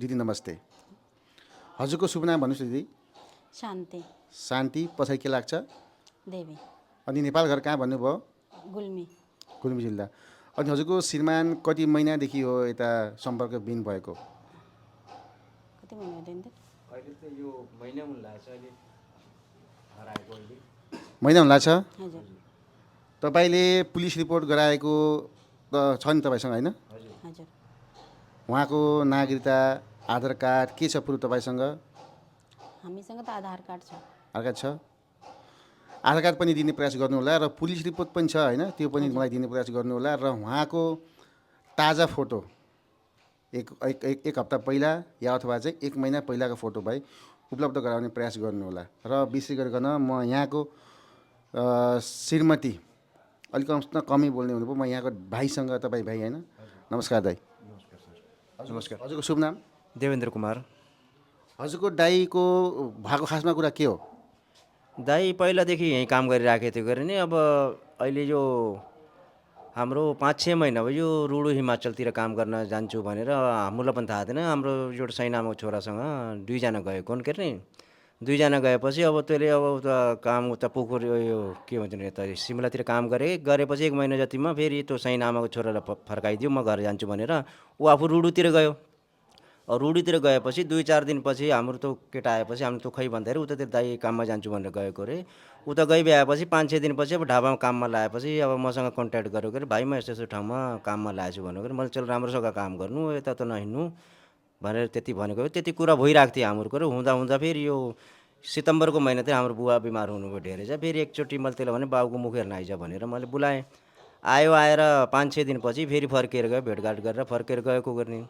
दिदी नमस्ते। हजुरको शुभ नाम भन्नुहोस् दिदी। शान्ति शान्ति, पछाडि के लाग्छ? देवी अनि नेपाल घर कहाँ भन्नुभयो? गुल्मी गुल्मी जिल्ला। अनि हजुरको श्रीमान कति महिनादेखि हो यता सम्पर्कविहीन भएको? कति महिना दिन्थे अहिले त यो महिना हुन लाग्छ अहिले हराएको अहिले महिना हुन लाग्छ। हजुर तपाईँले पुलिस रिपोर्ट गराएको त छ नि तपाईँसँग, होइन? हजुर हजुर उहाँको नागरिकता, आधार कार्ड के छ पुरो तपाईँसँग? हामीसँग त आधार कार्ड छ। आधार कार्ड छ। आधार कार्ड पनि दिने प्रयास गर्नुहोला र पुलिस रिपोर्ट पनि छ, होइन? त्यो पनि मलाई दिने प्रयास गर्नुहोला र उहाँको ताजा फोटो एक एक एक एक हप्ता पहिला या अथवा चाहिँ 1 महिना पहिलाको फोटो भए उपलब्ध गराउने प्रयास गर्नुहोला। र विशेष गरिकन म यहाँको श्रीमती अलिक कमै बोल्ने हुनुभयो, म यहाँको भाइसँग, तपाईँ भाइ होइन? नमस्कार दाइ। नमस्कार। हजुरको शुभ नाम? देवेन्द्र कुमार। हजुरको दाइको भएको खासमा कुरा के हो? दाइ पहिलादेखि यहीँ काम गरिराखेको थियो गरे नि। अब अहिले यो हाम्रो 5-6 महिना भयो यो रुडु हिमाचलतिर काम गर्न जान्छु भनेर हामीलाई पनि थाहा थिएन। हाम्रो एउटा सैनामाको छोरासँग 2 जना गएको हुन् के अरे नि। 2 जना गएपछि अब त्यसले अब उता काम उता पोखरी यो के भन्छ नि यता सिमलातिर काम गरेपछि 1 महिना जतिमा फेरि त्यो सैनामाको छोरालाई फर्काइदियो, म घर जान्छु भनेर ऊ आफू रुडुतिर गयो। रुडीतिर गएपछि 2-4 दिनपछि हाम्रो त्यो केटा आएपछि हामीले त्यो खै भन्दाखेरि उता त्यो दाइ काममा जान्छु भनेर गएको अरे। उता गइ भ्याएपछि 5-6 दिनपछि अब ढाबामा काममा लगाएपछि अब मसँग कन्ट्याक्ट गरेको अरे, भाइ म यस्तो यस्तो ठाउँमा काममा लागेको छु भनेको अरे। मैले चल राम्रोसँग काम गर्नु, यता त नहिँड्नु भनेर त्यति भनेको। त्यति कुरा भइरहेको थियो हाम्रो कुरो। हुँदा हुँदा फेरि यो सितम्बरको महिनातिर हाम्रो बुवा बिमार हुनुभयो धेरै छ। फेरि एकचोटि मैले त्यसलाई भने बाबुको मुख हेर्न आइज भनेर मैले बोलाएँ। आयो, आएर 5-6 दिनपछि फेरि फर्केर गयो, भेटघाट गरेर फर्केर गएको गर्ने।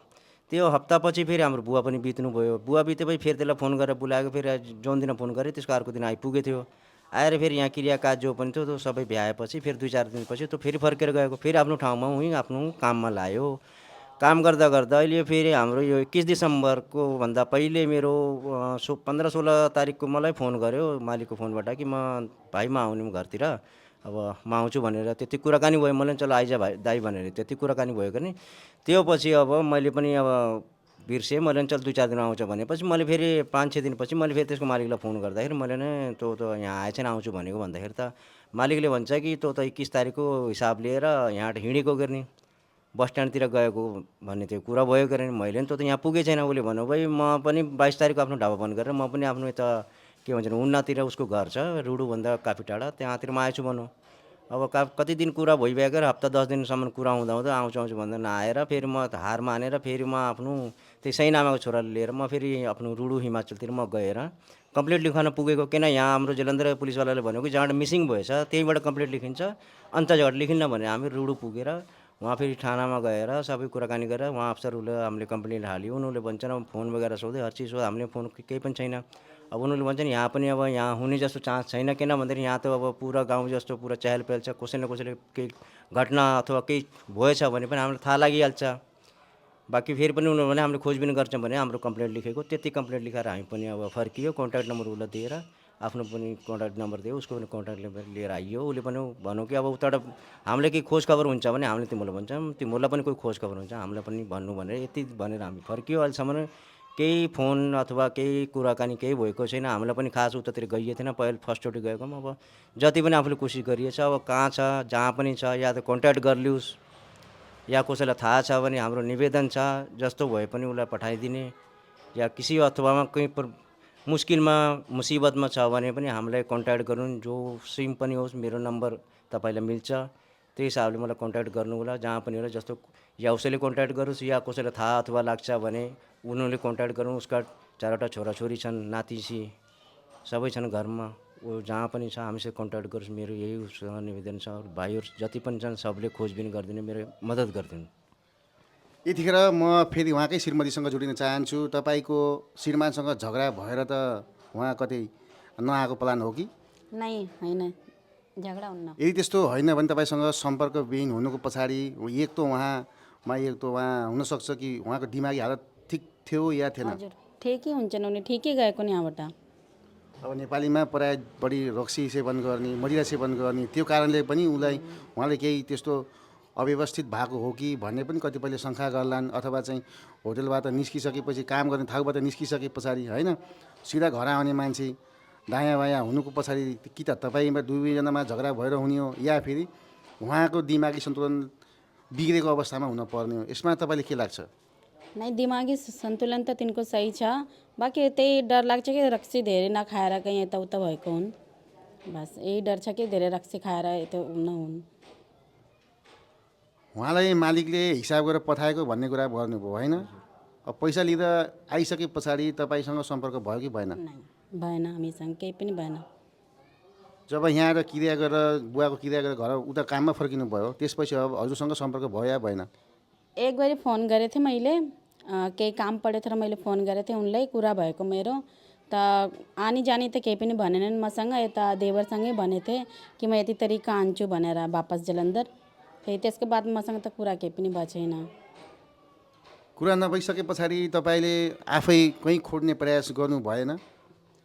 त्यो हप्तापछि फेरि हाम्रो बुवा पनि बित्नु भयो। बुवा बितेपछि फेरि त्यसलाई फोन गरेर बोलाएको, फेरि जुन दिन फोन गरेँ त्यसको अर्को दिन आइपुगेको थियो। आएर फेरि यहाँ क्रियाकाज जो पनि थियो त्यो सबै भ्याएपछि फेरि 2-4 दिनपछि त्यो फेरि फर्केर गएको, फेरि आफ्नो ठाउँमा उहीँ आफ्नो काममा लाग्यो। काम गर्दा गर्दा अहिले फेरि हाम्रो यो 21 डिसेम्बरको भन्दा पहिले मेरो 15-16 तारिकको मलाई फोन गर्यो मालिकको फोनबाट कि म भाइ म आउने घरतिर, अब म आउँछु भनेर त्यति कुराकानी भयो। मैले चल आइज भाइ दाइ भनेर त्यति कुराकानी भयो नि। त्यो पछि अब मैले पनि अब बिर्सेँ। मैले चल 2-4 दिन आउँछ भनेपछि मैले फेरि 5-6 दिनपछि मैले फेरि त्यसको मालिकलाई फोन गर्दाखेरि मैले नै तँ त यहाँ आएछ नि आउँछु भनेको भन्दाखेरि त मालिकले भन्छ कि तँ त 21 तारिकको हिसाब लिएर यहाँ हिँडेको गर्ने, बस स्ट्यान्डतिर गएको भन्ने त्यो कुरा भयो गरे नि। मैले नि तँ त यहाँ पुगेको छैन। उसले भन्यो भाइ म पनि 22 तारिकको आफ्नो ढाबा बन्द गरेर म पनि आफ्नो यता के भन्छ उन्नातिर उसको घर छ रुडुभन्दा काफी टाढा, त्यहाँतिर म आएछु भनौँ। अब कति दिन कुरा भइभएको हप्ता 10 दिनसम्म कुरा हुँदा हुँदा आउँछु आउँछु भन्दा नआएर फेरि म हार मानेर फेरि म आफ्नो त्यही सैनामाको छोराले लिएर म फेरि आफ्नो रुडु हिमाचलतिर म गएर कम्प्लेट लेखाउन पुगेको। किन यहाँ हाम्रो जलन्धर पुलिसवालाले भनेको जहाँबाट मिसिङ भएछ त्यहीँबाट कम्प्लेट लेखिन्छ, अन्त जग्गाबाट लेखिन्न भने हामी रुडु पुगेर वहाँ फेरि थानामा गएर सबै कुराकानी गरेर वहाँ अफसरहरूले हामीले कम्प्लेन हाल्यो। उनीहरूले भन्छन् अब फोन वगैरह सोध्यो, हर चिज सोध्यो, हामीले फोन केही पनि छैन। अब उनीहरूले भन्छन् यहाँ पनि अब यहाँ हुने जस्तो चान्स छैन, किन भन्दाखेरि यहाँ त अब पुरा गाउँ जस्तो पुरा चहल पहल छ। कसै न कसैले केही घटना अथवा केही भएछ भने पनि हामीलाई थाहा लागिहाल्छ। बाँकी फेरि पनि उनीहरू भने हामीले खोजबिन गर्छौँ भने हाम्रो कम्प्लेन्ट लेखेको, त्यति कम्प्लेन्ट लेखाएर हामी पनि अब फर्कियो। कन्ट्याक्ट नम्बर उसलाई दिएर आफ्नो पनि कन्ट्याक्ट नम्बर दियो, उसको पनि कन्ट्याक्ट नम्बर लिएर आइयो। उसले पनि भन्यो कि अब उताबाट हामीले केही खोज खबर हुन्छ भने हामीले तिमीलाई भन्छौँ, तिमीहरूलाई पनि कोही खोज खबर हुन्छ हामीलाई पनि भन्नु भनेर यति भनेर हामी फर्कियो। अहिलेसम्म केही फोन अथवा केही कुराकानी केही भएको छैन। हामीलाई पनि खास उतातिर गइएको थिएन, पहिला फर्स्टचोटि गएको। अब जति पनि आफूले कोसिस गरिएछ, अब कहाँ छ जहाँ पनि छ या त कन्ट्याक्ट गरिलियोस् या कसैलाई थाहा छ भने हाम्रो निवेदन छ जस्तो भए पनि उसलाई पठाइदिने, या किसी अथवामा कहीँ मुस्किलमा मुसिबतमा छ भने पनि हामीलाई कन्ट्याक्ट गर्नु। जो सिम पनि होस् मेरो नम्बर तपाईँलाई मिल्छ, त्यही हिसाबले मलाई कन्ट्याक्ट गर्नु होला जहाँ पनि होला। जस्तो या उसैले कन्ट्याक्ट गरोस् या कसैलाई थाहा अथवा लाग्छ भने उनीहरूले कन्ट्याक्ट गर्नु। उसका 4वटा छोराछोरी छन्, नातिसी सबै छन् घरमा। ऊ जहाँ पनि छ हामीसँग कन्ट्याक्ट गरोस्, मेरो यही उसँग निवेदन छ। भाइहरू जति पनि छन् सबले खोजबिन गरिदिने, मेरो मद्दत गरिदिनु। यतिखेर म फेरि उहाँकै श्रीमतीसँग जोडिन चाहन्छु। तपाईँको श्रीमानसँग झगडा भएर त उहाँ कतै नआएको प्लान हो कि? नै होइन, झगडा हुन्न। यदि त्यस्तो होइन भने तपाईँसँग सम्पर्कविहीन हुनुको पछाडि एक त उहाँमा एक त उहाँ हुनसक्छ कि उहाँको दिमागी हालत ठिक थियो या थिएन? हजुर ठिकै हुन्छन्, उनी ठिकै गएको नि यहाँबाट। अब नेपालीमा प्राय बढी रक्सी सेवन गर्ने, मदिरा सेवन गर्ने, त्यो कारणले पनि उहाँले केही त्यस्तो अव्यवस्थित भएको हो कि भन्ने पनि कतिपयले शङ्का गर्लान्, अथवा चाहिँ होटलबाट निस्किसकेपछि काम गर्ने ठाउँबाट निस्किसके पछाडि होइन सिधा घर आउने मान्छे दायाँ बायाँ हुनुको पछाडि कि त तपाईँमा दुवैजनामा झगडा भएर हुने हो या फेरि उहाँको दिमागी सन्तुलन बिग्रेको अवस्थामा हुन पर्ने हो। यसमा तपाईँले के लाग्छ? नहीं, दिमागी सन्तुलन त तिनको सही छ, बाँकी त्यही डर लाग्छ कि रक्सी धेरै नखाएर कहीँ यताउता भएको हुन्। बस यही डर छ कि धेरै रक्सी खाएर यता नहुन्। उहाँलाई मालिकले हिसाब गरेर पठाएको भन्ने कुरा गर्नुभयो होइन? अब पैसा लिँदा आइसके पछाडि तपाईँसँग सम्पर्क भयो कि भएन? नहीं, भएन, हामीसँग केही पनि भएन। जब यहाँ आएर क्रिया गरेर बुवाको क्रिया गरेर घर उता काममा फर्किनु भयो त्यसपछि अब हजुरसँग सम्पर्क भयो या भएन? एक बारी फोन गरेको थिएँ मैले, केही काम परेको थियो र मैले फोन गरेको थिएँ उनलाई, कुरा भएको मेरो त आनी जानी त केही पनि भनेनन् मसँग। यता देवरसँगै भनेको थिएँ कि म यति तारिक आन्छु भनेर वापस जलन्धर। फेरि त्यसको बाद मसँग त कुरा केही पनि भएको छैन। कुरा नभइसके पछाडि तपाईँले आफै कहीँ खोज्ने प्रयास गर्नु भएन?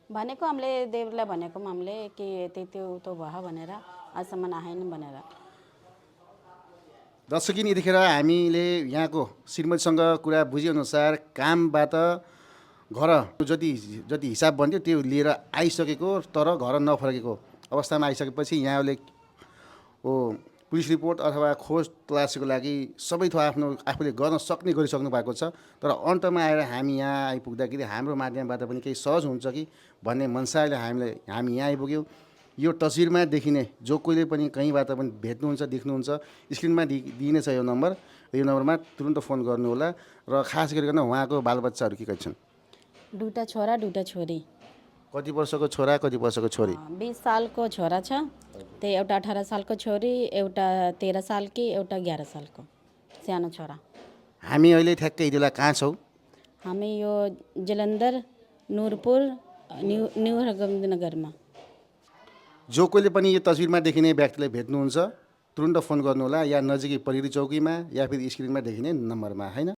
भनेको हामीले देवरलाई भनेको हामीले कि यति त्यो उतो भयो भनेर, अहिलेसम्म आएन भनेर। दर्शकिन यतिखेर हामीले यहाँको श्रीमतीसँग कुरा बुझेअनुसार कामबाट घर जति जति हिसाब बन्थ्यो त्यो लिएर आइसकेको तर घर नफर्केको अवस्थामा आइसकेपछि यहाँले पुलिस रिपोर्ट अथवा खोज तलासीको लागि सबै थोक आफूले गर्न सक्ने गरिसक्नु भएको छ। तर अन्तमा आएर हामी यहाँ आइपुग्दाखेरि हाम्रो माध्यमबाट पनि केही सहज हुन्छ कि भन्ने मनसायले हामी यहाँ आइपुग्यौँ। यो तस्विरमा देखिने जो कोहीले पनि कहीँबाट पनि भेट्नुहुन्छ देख्नुहुन्छ स्क्रिनमा दिइने छ यो नम्बर, यो नम्बरमा तुरुन्त फोन गर्नुहोला। र खास गरिकन उहाँको बालबच्चाहरू के छन्? दुईटा छोरा दुईटा छोरी। कति वर्षको छोरा कति वर्षको छोरी? 20 सालको छोरा छ, त्यही एउटा 18 सालको छोरी, एउटा 13 सालकी, एउटा 11 सालको सानो छोरा। हामी अहिले ठ्याक्कै यति बेला कहाँ छौँ? हामी यो जलन्धर नुरपुर न्यू हरगोविन्दनगरमा। जो कोहीले पनि यो तस्विरमा देखिने व्यक्तिलाई भेट्नुहुन्छ तुरुन्त फोन गर्नुहोला, या नजिकै प्रहरी चौकीमा या फेरि स्क्रिनमा देखिने नम्बरमा होइन।